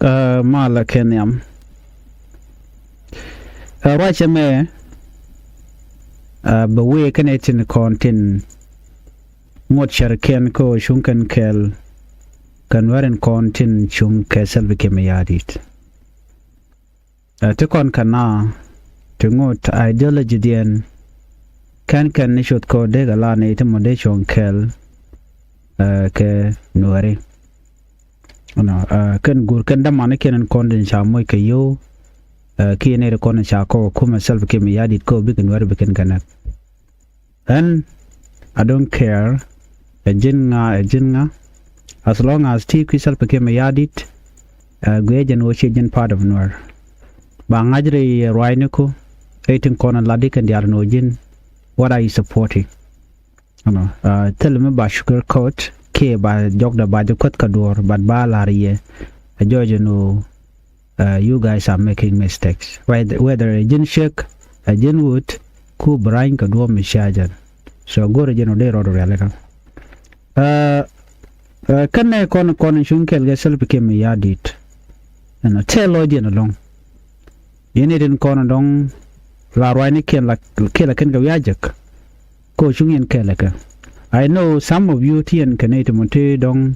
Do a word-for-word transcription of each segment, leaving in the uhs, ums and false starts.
Ɛ, malɛ kɛ nhiam. Ɛ, ruacɛ mɛ, ɛ, bɛ wee kɛnɛ tin kɔn tin ŋot cär kɛn kä cuŋ kɛn kɛɛl kɛ Nuäär in kɔn tin cuŋ kɛ Salva Kiir Mayardit. Ɛ, ti kɔn kɛ na ti ŋot ideology diɛn kɛn kɛn ni cuth kɔ dee kɛ la ni ti mɔ dee cuɔ̱ŋ kɛɛl, ɛ, kɛ Nuääri. Nɔ, ɛ, kɛn guur kɛn dämani kɛn in kɔn tin ca moc kɛ yio̱w, ɛ, kiɛ nɛy ti kɔn in ca kɔ kumɛ Salva Kiir Mayardit kɔ bikɛ Nuääri bikɛn kɛ näk. Ɣän, I don't care. Ɛ ji̱n ŋa, ɛ ji̱n ŋa. As long as ti kui̱ Salva Kiir Mayardit, ɛ, guiɛ jɛn ɣöö ciɛ ji̱n part of Nuer. Ba ŋa̱c rɛy ruaacniku, ɛ tin kɔn ɛ lat di kɛn diaal ni ɣöö ji̱n, what are you supporting? Ɛnɔ, ɛ, thil mi ba sugar coat kiɛ ba jɔkdɛ ba jɛ kuäth kä duɔ̱ɔ̱r, but ba la̱r yɛ. Ɛ jɔɔc ɛn ɣöö, ɛ, you guys are making mistakes. Whether, whether ɛ ji̱n ciek, ɛ ji̱n wut, ku bi rany kɛ duɔ̱ɔ̱p mi cia jɛn. So go̱rɛ jɛn ɔ dee rɔɔd rialikä. Ɛ, ɛ, kɛn nɛ kɔn, kɔn cuŋ kɛɛl kɛ Salva Kiir Mayardit. Ɛnɔ, tɛl lɔcdiɛn ɛlɔ̱ŋ. Yɛn i̱ tin kɔn dɔ̱ŋ la ruacnikiɛn la kɛɛl kɛn kɛ wi̱i̱ a jek. Kɔ cuŋ yɛn kɛɛl kɛ. I know some of you ti yɛn kɛ nɛy ti mɔ ti dɔ̱ŋ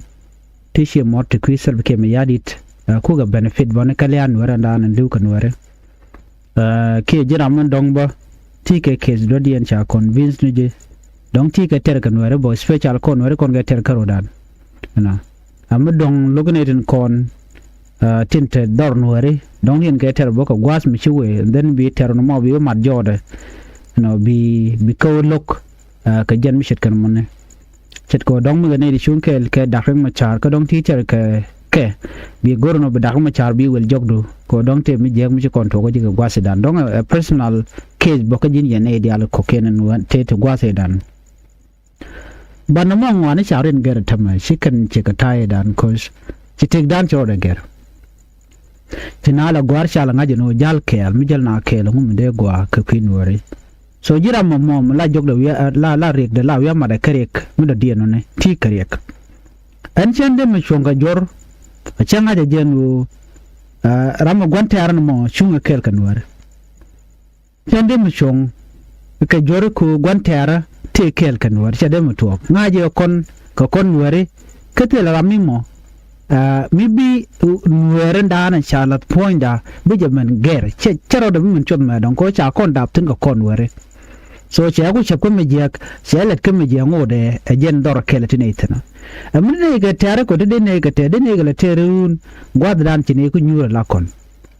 ti ciɛ mɔr ti kui̱ Salva Kiir Mayardit, ɛ, kukɛ benefit bä ni kɛ lia̱a̱ Nuäärä ɛn da̱a̱n ɛn li̱w kɛ Nuäärä. Ɛ, kiɛ ji̱ ram min dɔ̱ŋ bä ti kɛ case dɔ̱diɛn ca convince ni ji̱. Dɔ̱ŋ ti kɛ tɛr kɛ Nuäärä bä, special kɔn Nuäärä kɔn kɛ tɛr kä ro̱dan. Ɛnɔ. A mi dɔ̱ŋ lo̱k ni tin kɔn, ɛ, tin te dhɔr Nuääri, dɔ̱ŋ tin kɛ tɛr bä kɛ gua̱a̱th mi ci wee, then bi tɛr ni mɔ bi mat jɔɔdɛ. Ɛnɔ, bi, bi kä wä lo̱k, ɛ, kɛ jɛn mi ce̱tkɛn mɔni. Ce̱tkɛ dɔ̱ŋ mi kɛ nɛy ti cuŋ kɛɛl kɛ Dak Riek Machar, kä dɔ̱ŋ ti tɛr kɛ kɛ. Bi go̱r ɛnɔ bi Dak Riek Machar bi wel jɔkdu. Kɛ dɔ̱ŋ tëë mi jiääk mi ci kɔn tuɔɔk kä ji̱ kɛ gua̱a̱th i̱dan. Dɔ̱ŋ ɛ, ɛ personal case bä kä ji̱n yɛn nɛy diaal kɔ̱kiɛn ɛn wä tëë ti gua̱a̱th i̱dan. But nɔmɔ ŋuani ca rin gɛr tämɛ, ci kɛn ci kɛ ta̱a̱ i̱dan, 'cause ci tëkdan ci rɔɔdɛ gɛr. Ci na la gua̱a̱r ca la ŋa̱c ɛn ɣöö ja̱l kɛɛl, mi jäl na kɛɛl ɛŋu mi dee gua̱a̱ kɛ kui̱ Nuääri. So ji̱ ram mɔ mɔ mi la jɔkdɛ wi̱i̱, la, la riɛkdɛ la wi̱i̱ a matdɛ kä riɛk mi dɔ̱diɛn nɔni ti kɛ riɛk. Ɛn cɛn dee mi cuɔ̱ŋ kɛ juɔ̱r, a cä ŋa̱c ɛ jɛn ɣöö, ɛ, ram mi gua̱n tɛ̈rä ni mɔ cuŋ ɛ kɛɛl kɛ Nuääri. Cɛ dee mi cuɔ̱ŋ kɛ juɔ̱ri ku gua̱n tɛ̈rä tëë kɛɛl kɛ Nuääri, cɛ dee mi tuɔɔk. Ŋa̱c yɛ kɔn kɛ kɔn Nuääri, kä thilɛ ram mi mɔ, ɛ, mi bi Nuääri da̱a̱n ca la̱th puɔ̱nyda bi jɛ min gɛr. Cɛ, cɛ rɔɔdɛ bi min cuɔth mɛ dɔ̱ŋ kɛ ɣöö ca kɔn dap thi̱n kɛ kɔn Nuääri. So cɛ ku cäp kä mi jiääk, cɛ lɛt kä mi jiääk ŋotdɛ ɛ jɛn dhɔr kɛl ti nɛy thi̱n. Ɛ mi dee nɛy kɛ tɛ̈rä kɛ ti dee nɛy kɛ tɛ̈r, dee nɛy kɛ lɛ tɛ̈r run gua̱thdan ci nɛy ku nyuur ala kɔn.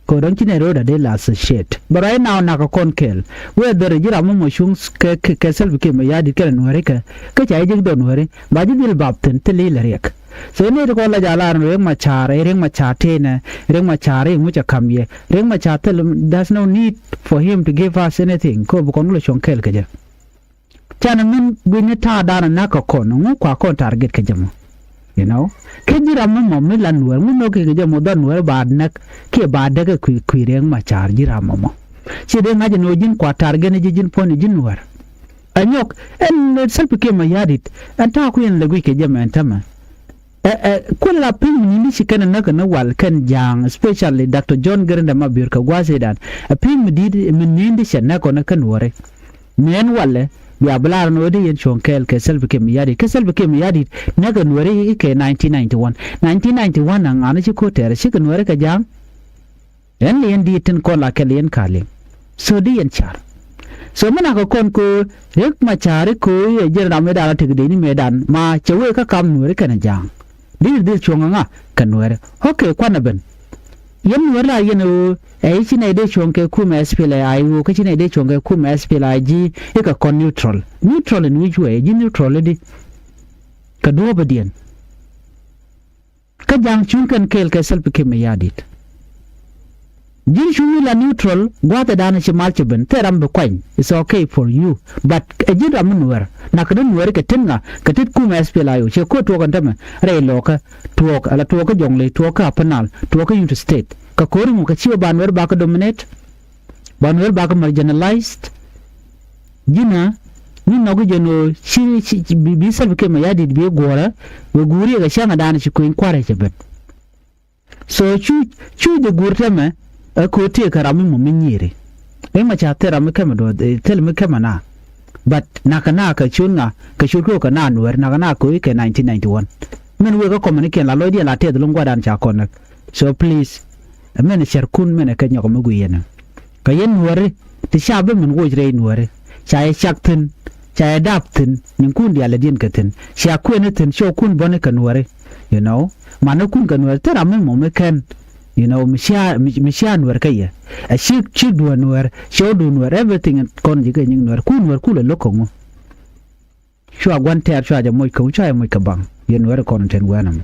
Kɛ dɔ̱ŋ ci nɛy ro̱o̱dɛ dee la associate. But right now nakä kɔn kɛɛl. Whether ji̱ ram mɔ mɔ cuŋ kɛ, kɛ, kɛ Salva Kiir Mayardit kɛnɛ Nuääri kɛ, kä ca ji̱ ji̱k dɔn Nuääri, ba ji̱ dhil bap thi̱n, thil ilɛ riɛk. So nɛy ti kɔn la ja̱ lar ni Riek Machar, ɛ Riek Machar tënɛ, Riek Machar i̱ ŋucɛ ka̱m yɛ. Riek Machar thil, there's no need for him to give us anything. Kɛ bi kɔn wä lɛ cuɔ̱ŋ kɛɛl kɛ jɛ. Canɛ min gui̱ni ta̱a̱ da̱a̱n näk kɛ kɔn, ŋu kua kɔn target kɛ jɛ mɔ. You know? Kä ji̱ ram mi mɔ mi la Nuäär, ŋu nhɔk kɛ jɛ mɔ dhɔr Nuäär ba näk, kiɛ ba däk kɛ kui̱, kui̱ Riek Machar ji̱ ram mɔ mɔ. Ci dee ŋa̱c ɛn ɣöö ji̱n kua target ni ji̱ ji̱n puɔ̱ny ji̱ Nuäär. Ɛ nyɔk, ɛn Salva Kiir Mayardit, ɛn ta̱a̱ kui̱n lɛ guic kɛ jɛ mɛ ɛn tämɛ. Ɛ, ɛ, kuäär la piny mi ni̱n di ci kɛn ɛ näk kɛn wal kɛn ja̱a̱ŋ, especially Doctor John Garang de Mabior kɛ gua̱a̱th ëëdan. Ɛ piny mi di̱i̱t mi ni̱n di cɛ näk kɔn ɛ kɛn Nuääri. Mi ɛn walɛ, bia bi lar ni ɣöö di yɛn cuɔ̱ŋ kɛɛl kɛ Salva Kiir Mayardit. Kä Salva Kiir Mayardit näk kɛ Nuääri i̱ kɛ nineteen ninety-one. Nineteen ninety-one a ŋa̱n ci ko̱ tɛɛr, cikɛ Nuääri kɛ ja̱a̱ŋ. Ɛn liɛn di̱i̱t tin kɔn la kɛ liɛn ka liŋ. So di yɛn car. So mi nak kɛ kɔn ko Riek Machar ko yɛ jɛn ram mëëdan a tek dee ni mëëdan ma cɛ wee kä kam Nuääri kɛnɛ ja̱a̱ŋ. Di di cuɔ̱ŋ ŋa kɛ Nuääri. Okay, kuanɛ ben. Yɛn Nuääri la yɛn ɣöö ɛ ci nɛy dee cuɔ̱ŋ kɛ kumɛ S P L A I O, kä ci nɛy dee cuɔ̱ŋ kɛ kumɛ S P L A I G i̱ kɛ kɔn neutral. Neutral in which way? Ji̱ neutral i̱di. Kɛ duɔ̱ɔ̱pä diɛn. Kä ja̱a̱ŋ cuŋ kɛn kɛɛl kɛ Salva Kiir Mayardit. Ji̱n cuŋni la neutral, gua̱a̱thɛ da̱a̱n ci mal ci ben, thil ram bi kuany, it's okay for you. But ɛ ji̱n ram mi Nuäär, nak ni Nuääri kɛ tet ŋa, kɛ tet kumɛ S P L A I O, cɛ ko̱ tuɔɔk ɛn tämɛ, rɛy lɔɔkä, tuɔɔk, ala tuɔɔk kä Jɔŋlei, tuɔɔk kä Upper Nile, tuɔɔk kä Unity State. Kɛ ko̱ri ŋu kɛ ci wä ba Nuäär ba kä dominate? Ba Nuäär ba kä marginalized. Ji̱n a ni nhɔk i̱ jɛn ɣöö ci, ci, ci, bi, bi Salva Kiir Mayardit bi guɔ̱ɔ̱rä, wä guuri kɛ cäŋ a da̱a̱n ci kueny kua̱rɛ cɛ ben. So cu cu jɛ guur tɛmɛ ɛ ko̱ tëë kɛ ram mi mɔ mi nyiiri. Ëë ma ca thil ram mi kɛmɛ duɔth, thil mi kɛmɛ na. But nakä na kɛ ciöt ŋa kɛ ciöt kɛ kɛ na Nuɛɛri, nakä na kɛ wec kɛ nineteen ninety-one. Min wëë kä kɔmɛnikiɛn la lɔcdiɛn la tɛth lo̱ŋ gua̱dan ca kɔnɛk. So please, mɛn cärkun mɛn kɛ nyɔk mi guiyɛn. Kɛ yɛn Nuɛɛri ti ca bi min woc rɛy Nuɛɛri, ca yɛ cak thi̱n, ca yɛ dap thi̱n, nyinkun diaal lɛ diɛn kɛ thi̱n, cia kuɛni thi̱n, cɔkun bɔni kɛ Nuɛɛri. You know, manikun kɛ Nuɛɛri thil ram mi mɔ mi kɛn. You know, mi cia mi cia Nuɛɛr kä yɛ. Ɛ cik cik duɔ̱ɔ̱r Nuɛɛr, cɔwdu Nuɛɛr, everything kɔn ji̱ kɛ nyiŋ Nuɛɛr, ku Nuɛɛr ku lɛ lo̱k kä ŋu. Cua gua̱n tɛɛr, cua jɛ moc kä ŋu, cua jɛ moc kä baŋ. Yɛ Nuɛɛr kɔn ten wɛn ɛmɔ.